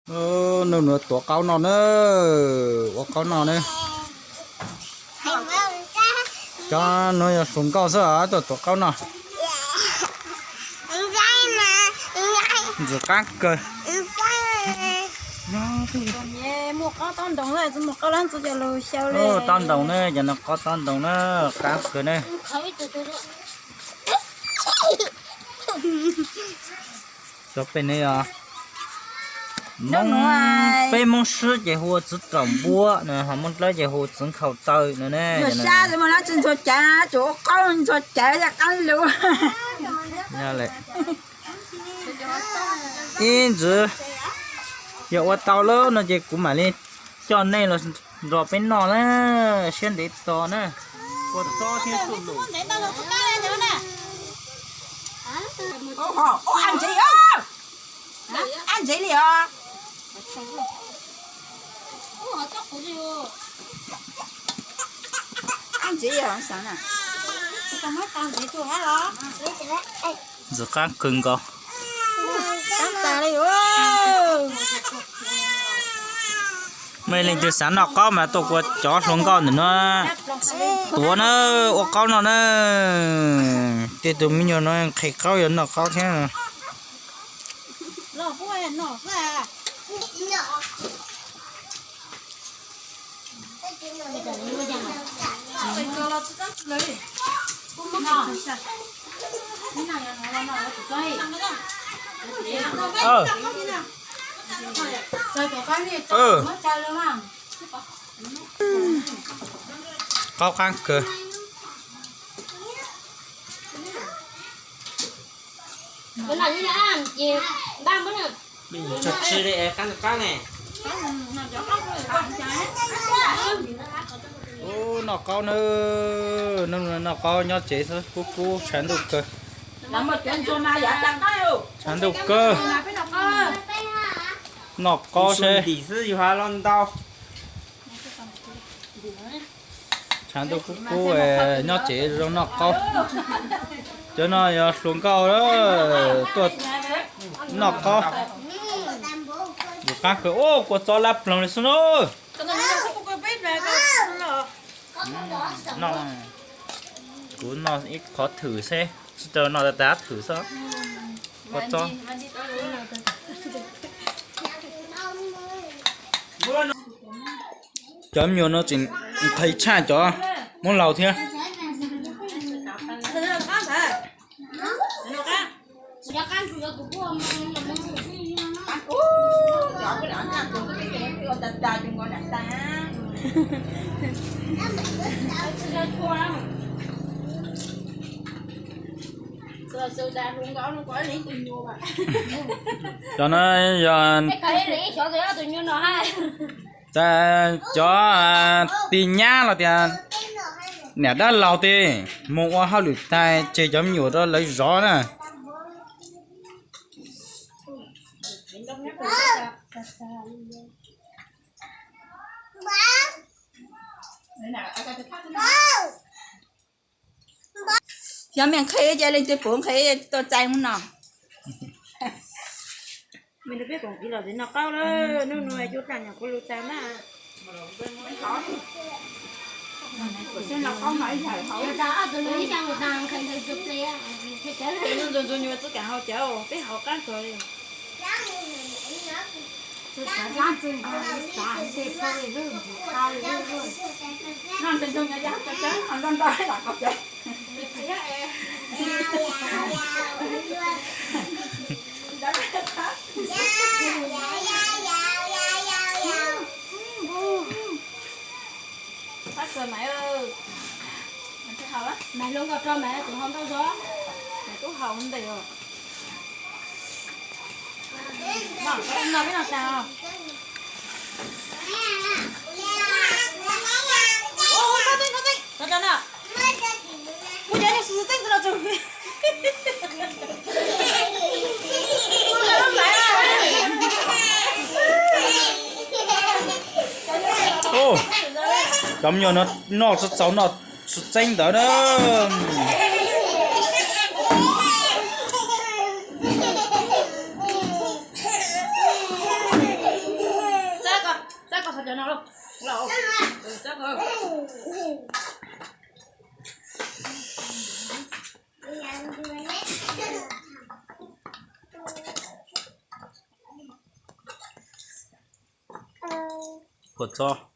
Nub nuav tuav qaub noj na, ua qaub noj na. Cov nuav yog hluas nkauj xwb tuaj tuav qaub noj. Ntxim qab kawg. Muaj qaub taub ntoos, muaj qaub lab txu cov lus xyaw li. Taub ntoos na, cov no qaub taub ntoos na, qab kawg na. Cov pem ne yog Moob, peb Moob Sib ces hu ua Txiv Kaum Npua no, ho Moob Dlawb ces hu Txiv Nkhaus Taw no ne. Sab muaj lab tsi ntxhua cawv, tsuas ua qaub ntxhua cawv thiaj qab lug. Ib ntsis yog ua tau lawm no ces kuv mam li coj nej los nrog peb noj na, siab ntev tos na. Ua txob thiab txuj lus. Ab ntsev li os. Ab ntsev yog xav na. Ntxim qab kawg nkaus. Mej leej twg xav noj qaub mas tuaj kuas cov hluas nkauj ntawm no tuav na, ua qaub noj na. Tej tug me nyuam no nqhis qaub yog noj qaub thiab. Qaub qab kawg. Noj qaub na, noj qaub nyob tsev xwb kub kub tshav ntuj kawg. Tshav ntuj kawg. Noj qaub seb. Tshav ntuj kub kub, nyob tsev zoo noj qaub. Cov no yog hluas nkauj tuaj noj qaub. Ntxim qab kawg, ua kua txob lab ploog li xwb na. Kuv noj ib qhov thwm seb, tsis tau noj tas thwm xwb. Kua txob. Cov me nyuam no tseem nqhis tshaj cov Hmoob laus thiab. Cov no yog tas cov tis nyab los tias niam dab laug tej mus ua hauj lwm tag tseg cov me nyuam rau lawv zov na. Xyov mej nqhis ces leej twg puv nqhis tau txais mus no. Mej nrog peb koom kev los tsev noj qaub lawm, hnub no cub daj nyom kuv lug tag na. Ntxuag ntxuag nyuas txwv kaam hau cawv, peb haus qab kawg li. Noj ntxuag ntxuag nyuas cov cawv, noj ntau ntau lam qaub cawv. Qab kawg Maiv, Maiv hluas nkauj rau Maiv tus hau ntau zog, Maiv tub haus ntev os. No peb no tas os. Kuv cov nyuj xwb xwb tseeb txog no tsus. Cov me nyuam no noj tsis txaus noj tsis txeeb ntawd na. Kua txob.